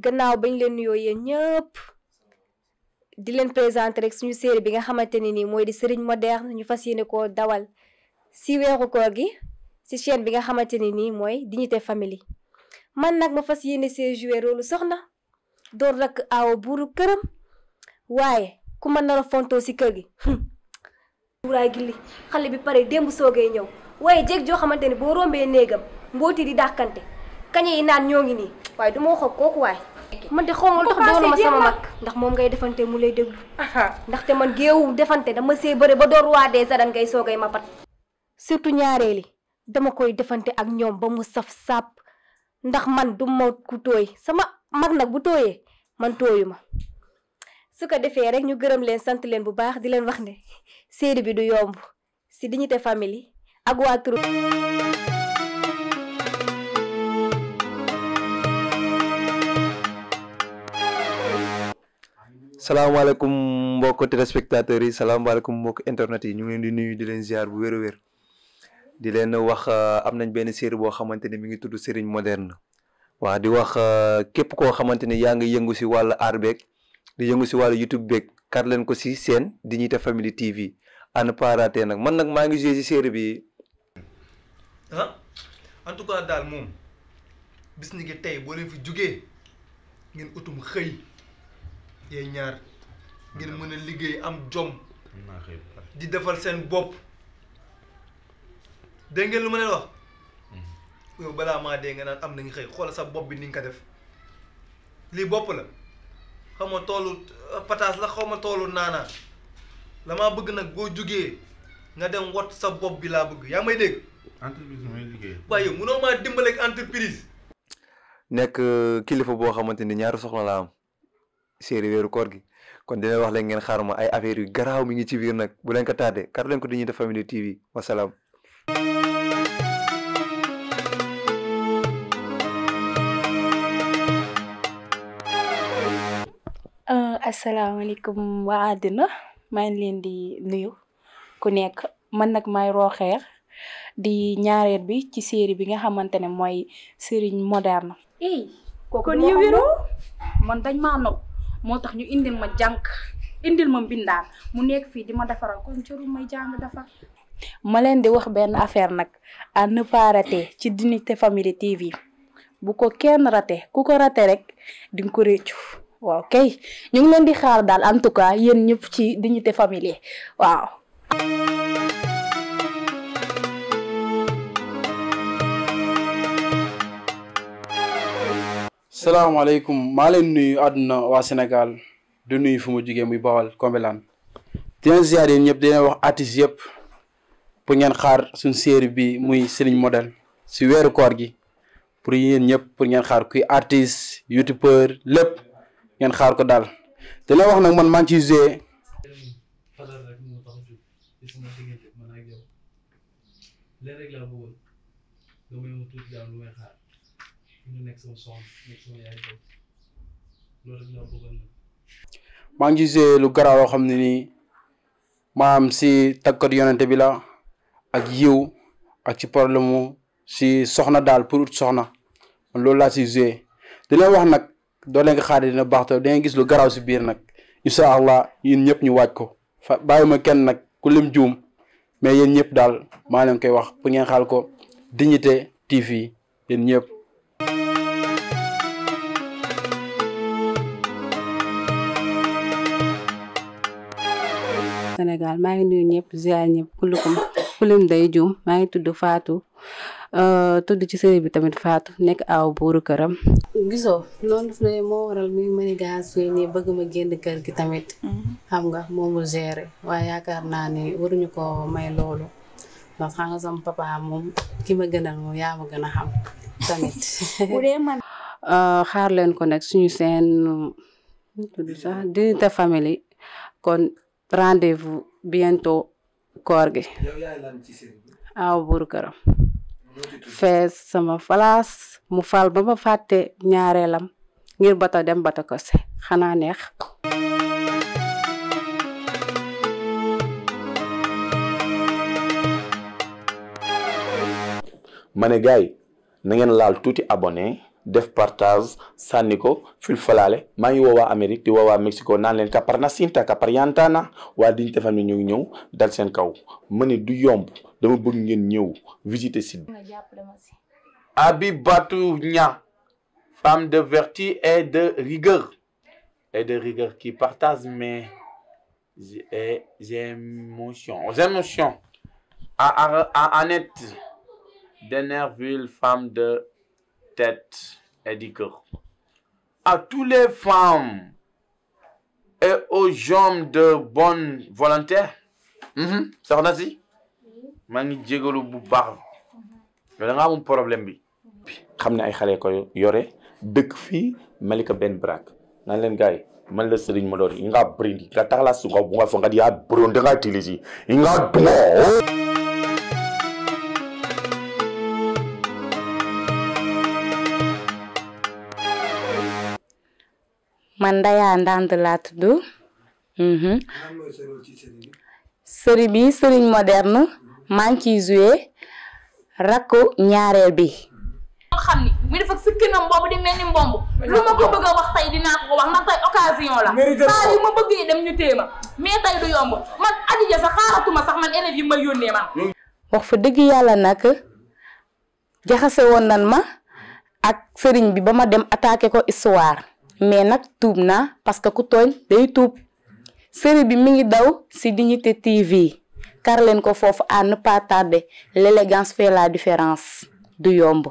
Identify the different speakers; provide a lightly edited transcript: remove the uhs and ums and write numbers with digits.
Speaker 1: gannaaw bañ leen nuyoo yéen ñëpp di leen présenter rek suñu série bi nga xamante ne nii mooy di Serigne Moderne ñu fas yéene koo dawal si weeru koor gi si chaîne bi nga xamante ne nii mooy Dignité Family man nag ma fas yéene see jouer rôle soxna door rek aawa buuru këram waaye ku ma nar a fontoo si kër gi wuraay gi li xale bi pare démb soogee ñëw waaye jéeg joo xamante ne boo rombee néegam mbooti di dàkkante kañe yi naan ñoo ngi nii waaye du ma wax ak kooku waay man de xaw ma lu tax doonu ma sama mag ndax moom ngay defante mu lay déglu ndaxte man géewu defante dama see bëre ba door waa dee sadan ngay soogay ma pat surtout ñaareeli dama koy defante ak ñoom ba mu saf sàpp ndax man du ma ku tooy sama mag nag bu tooyee man tooyu ma su ko defee rek ñu gërëm leen sant leen bu baax di leen wax ne série bi du yomb si Dignité Family ak waa turu
Speaker 2: salaamaaleykum mbokk téléspectateurs yi salaamaaleykum mbokk internet yi ñu ngi leen di nuyu di leen ziar bu wér-wér di leen wax am nañ benn série boo xamante ne mi ngi tudd Serigne Moderne waaw di wax képp koo xamante ne yaa ngi yëngu si wàllu art beeg di yëngu si wàllu YouTube beeg kar leen ko si seen Dignité Family TV ànd paraté nag man nag maa ngi joué si série bi.
Speaker 3: En tout cas daal moom bis ni ki tey boo leen fi jugee ngeen utum xëy yéen ñaar ngeen mën a liggéey am jom di defal seen bopp dégg ngeen lu ma leen wax yow balaa maa dee nga naan am nañu xëy xoolal sa bopp bi ni nga ko def lii bopp la xaw ma toolu pataas la xaw ma toolu naanaa la maa bëgg nag boo jugee nga dem wat sa bopp bi laa bëgg yaa may dégg.
Speaker 4: entreprise mooy liggéey.
Speaker 3: waaye munoo maa dimbale ak entreprise.
Speaker 2: nekk kilifa boo xamante ni ñaari soxna la am série weeru koor gi kon dina wax leen ngeen xaar ma ay affaire yu garaaw mi ngi ci biir nag bu leen ko tardé kar leen ko Dignité Family TV wasalaam.
Speaker 5: asalaamaaleykum waa àddina maa ngi leen di nuyu ku nekk man nag may Roxeer di ñaareel bi ci série bi nga xamante ne mooy Serigne Moderne.
Speaker 1: kon yow wéroo
Speaker 5: man dañ maa nopp moo tax ñu indil ma jànk indil ma mbindaan mu nekk fii di ma defaral kon jarul may jàng defar. ma leen di wax benn affaire nag à ne pas rater ci Dignité Family TV bu ko kenn raté ku ko raté rek di nga ko réccu waaw kay ñu ngi leen di xaar daal en tout cas yéen ñëpp ci Dignité Family waaw.
Speaker 6: salaamaaleykum maa leen nuyu àdduna waa Sénégal du nuyu fu mu jugee muy Bawal Kombelaan di leen ziar yéen ñëpp di leen wax artistes yëpp pour ngeen xaar suñ série bi muy Serigne Moderne si weeru koor gi pour yéen ñëpp pour ngeen xaar kuy artiste youtubeur lépp ngeen xaar ko daal di leen wax nag man maa ngi ciy joué. maa ngi gisee lu garaaw loo xam ne nii maam si tagkat yonente bi la ak yiw ak ci problème mu si soxna daal pour ut soxna man loolu laa si joué di leen wax nag doo leen ko xaar dina baax te da ngay gis lu garaaw si biir nag incha allah yéen ñëpp ñu waaj ko fa bàyyi ma kenn nag ku lim juum mais yéen ñëpp daal maa leen koy wax pour ngeen xaal ko Dignité TV yéen ñëpp.
Speaker 5: Sénégal maa ngi nuyu ñëpp ziar ñëpp kulim day juum maa ngi tudd Fatou tudd ci série bi tamit Fatou nekk aw buuru këram.
Speaker 7: gisoo loolu daf ne moo waral muy manigas fii nii bëgg ma génn kër gi tamit xam nga moomul gérer waaye yaakaar naa ni waruñu ko may loolu ndax xam nga sama papa moom ki ma gënal moom yaa ma gën a xam tamit.
Speaker 5: bu dee man xaar leen ko nag suñu seen tudd sax Dignité Family kon rendez-vous bientôt koor gi aw buuru këram fees sama place mu fal ba ma fàtte ñaareelam ngir bata dem bata ko se xanaa neex.
Speaker 8: ma ne gars yi na ngeen laal tuuti abonné
Speaker 6: def partage sànni ko fil falaale maa ngi woowaa Amérique di woowaa Mexico naan leen kapar na sinta kapar yantaana waa Dignité Famille ñu ngi ñëw dal seen kaw ma ne du yomb dama bëgg ngeen ñëw visiter site Abibatou Nia, femme de vertu et de rigueur qui partage mes émotions. Annette Denerville, femme de tête et du cœur. À toutes les femmes et aux hommes de bonne volonté. Soxna si maa ngi jégalu bu baax da nga am problème bi. xam ne ay xale ko yore dëkk fii Malika benn brak naan leen gars yi man la Serigne Modor yi nga brindi nga taxala sunga bu nga fo nga ya bronde nga tilisi nga dumo
Speaker 5: man Ndaya Ndand laa tudd. série bi Serigne Moderne maa ngi ciy joué rakku ñaareel bi.
Speaker 4: xam ni muy def ak sikkinam boobu di mel ni mbomb lu ma ko bëgg a wax tey dinaa ko wax ndax tey occasion la saa yu ma bëggee dem ñu téema mais tey du yomb man Adja sax xaaratuma sax man élèves yi ma yónnee man.
Speaker 5: wax fa dëgg yàlla nag jaxase woon nan ma ak sëriñ bi ba ma dem attaqué ko histoire mais nag tuub naa parce que ku tooñ day tuub série bi mi ngi daw ci Dignité TV kar leen ko foofu à ne pas tarder l'élégance fait la différence du yomb.